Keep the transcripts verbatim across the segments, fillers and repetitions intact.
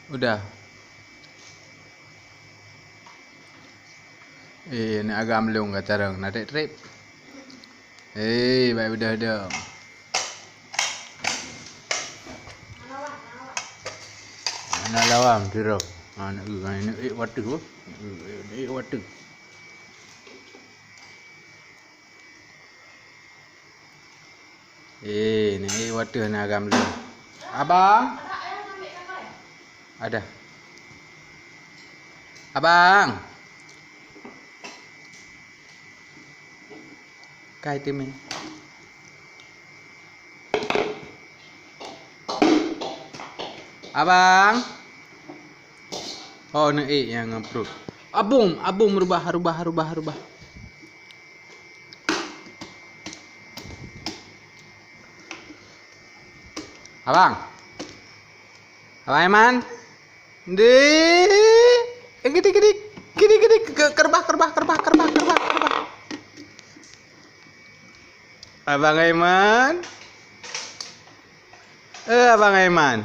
Udah. Eh, aneuk agam lôn ka carông na trép-trép. Eh, baik udah dah. Hana lawang tirong. Ha, aneuk, aneuk ék wateuh, oh. Aneuk ék wateuh. Eh, aneuk ék wateuh na agam lôn. Abang. Ada. Abang. Kai teumé. Abang. Oh, aneuk ék nyang ngon pruet. Abum, abum, rubah, rubah, rubah, rubah. Abang. Abang Aiman. Di. Eh, gidik, gidik. Gidik, gidik. Ke-, kerbah, kerbah, kerbah. Abang Aiman. Eh, Abang Aiman.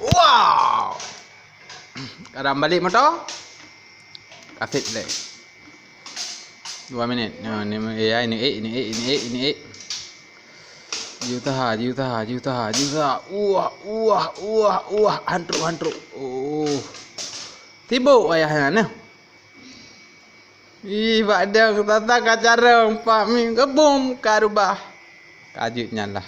Wow. Kadang balik motor. Kasih play. Dua minit. Nah, ni, eh, ai, ni, eh, ni, eh, ni, eh, ni, eh. Jiusaha, jiusaha, jiusaha, jiusaha. Uah, uah, uah, uah. Hantrok, hantrok. Oh. Sibuk ayah nyan, nah. Ih, bak deng tata ka carông, Pak Mi gebum ka rubah. Ka jeuet nyan lah.